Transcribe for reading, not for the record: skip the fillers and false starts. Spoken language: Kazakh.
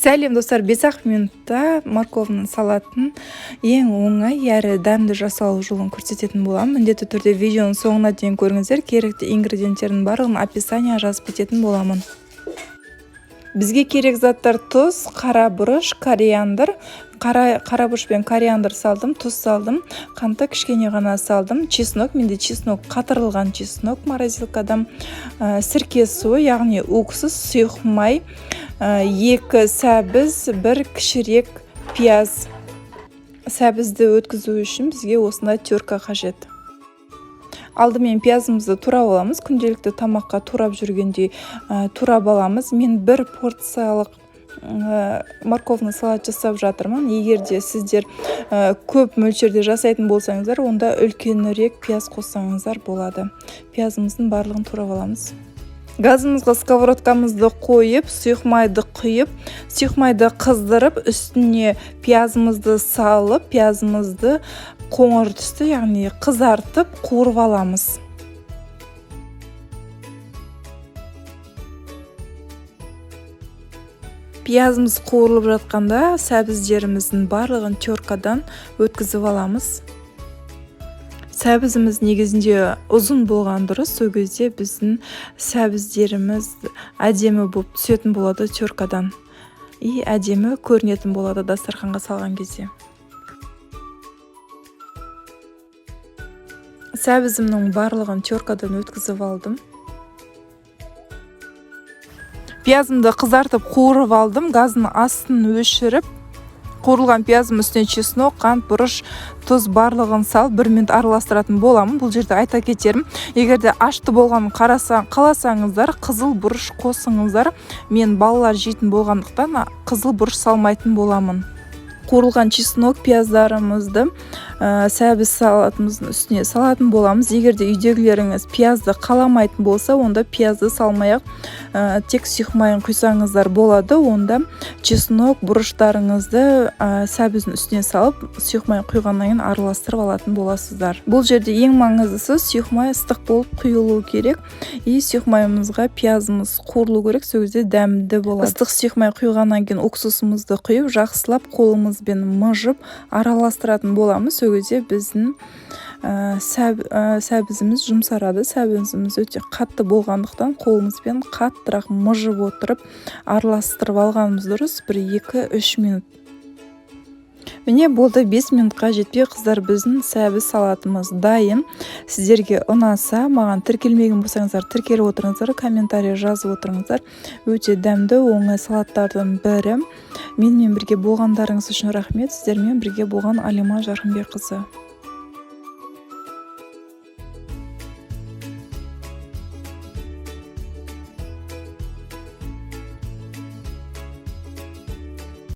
Сәлем, достар! 5-ақ минутта морковный салатын ең оңай әрі дәмді жасалу жолын көрсететін боламын. Міндетті түрде видеоның соңына дейін көріңіздер. Керекті ингредиенттердің барлығын описанияға жазып кететін боламын. Бізге керек заттар: тұз, қара бұрыш, кориандр. Қара бұрыш пен кориандр салдым, тұз салдым, қантты кішкене ғана салдым, чеснок, менде чеснок, қатырылған чеснок морозилкадан, сірке суы, яғни уксус, сұйық май, екі сәбіз, бір кішірек пияз. Сәбізді өткізу үшін бізге осындай терка қажет. Алдымен пиязымызды турап аламыз, күнделікті тамаққа турап жүргендей турап аламыз. Мен бір порциялық морковный салат жасап жатырмын. Егер де сіздер көп мөлшерде жасайтын болсаңыздар, онда үлкенірек пияз қоссаңыздар болады. Пиязымыздың барлығын турап аламыз. Газымызға сковородкамызды қойып, сұйық майды құйып, сұйық майды қыздырып, үстіне пиязымызды салып, пиязымызды қоңыр түсті, яғни қызартып, қуырып аламыз. Пиязымыз қуырылып жатқанда, сәбіздеріміздің барлығын теркадан өткізіп аламыз. Сәбізіміз негізінде ұзын болған дұрыс, сол кезде біздің сәбіздеріміз әдемі болып түсетін болады теркадан и әдемі көрінетін болады дастарханға салған кезде. Сәбізімнің барлығын теркадан өткізіп алдым. Пиязымды қызартып, қуырып алдым. Газдың астын өшіріп, қуырылған пиязымның үстіне чеснок, қант, бұрыш, тұз, барлығын салып, бір минут араластыратын боламын. Бұл жерде айта кетерім, егер де ашты болғанын қаласаңыздар, қызыл бұрыш қосыңыздар. Мен балалар жейтін болғандықтан, қызыл бұрыш салмайтын боламын. Қуырылған чеснок, пияздарымызды сәбіз салатымыздың үстіне салатын боламыз. Егер де үйдегілеріңіз пиязды қаламайтын болса, онда пиязды салмай ақ, тек сұйық майын құйсаңыздар болады. Онда чеснок, бұрыштарыңызды сәбіздің үстіне салып, сұйық май құйғаннан кейін араластырып алатын боласыздар. Бұл жерде ең маңыздысы, сұйық май ыстық болып құйылуы керек и сұйық майымызға пиязымыз қуырылу керек, сол кезде дәмді болады. Ыстық сұйық май құйғаннан кейін уксусымызды құйып, жақсылап қолымызбен мыжып араластыратын боламыз. Сол кезде біздің сәбізіміз жұмсарады. Сәбізіміз өте қатты болғандықтан, қолымызбен қаттырақ мыжып отырып араластырып алғанымыз дұрыс бір 2-3 минут. Міне, болды, 5 минутқа жетпей, қыздар, біздің сәбіз салатымыз дайын. Сіздерге ұнаса, маған тіркелмеген болсаңыздар, тіркеліп отырыңыздар, комментарий жазып отырыңыздар. Өте дәмді, оңай салаттардың бірі. Менімен бірге болғандарыңыз үшін рахмет. Сіздермен бірге болған Алима Жарқынбекқызы.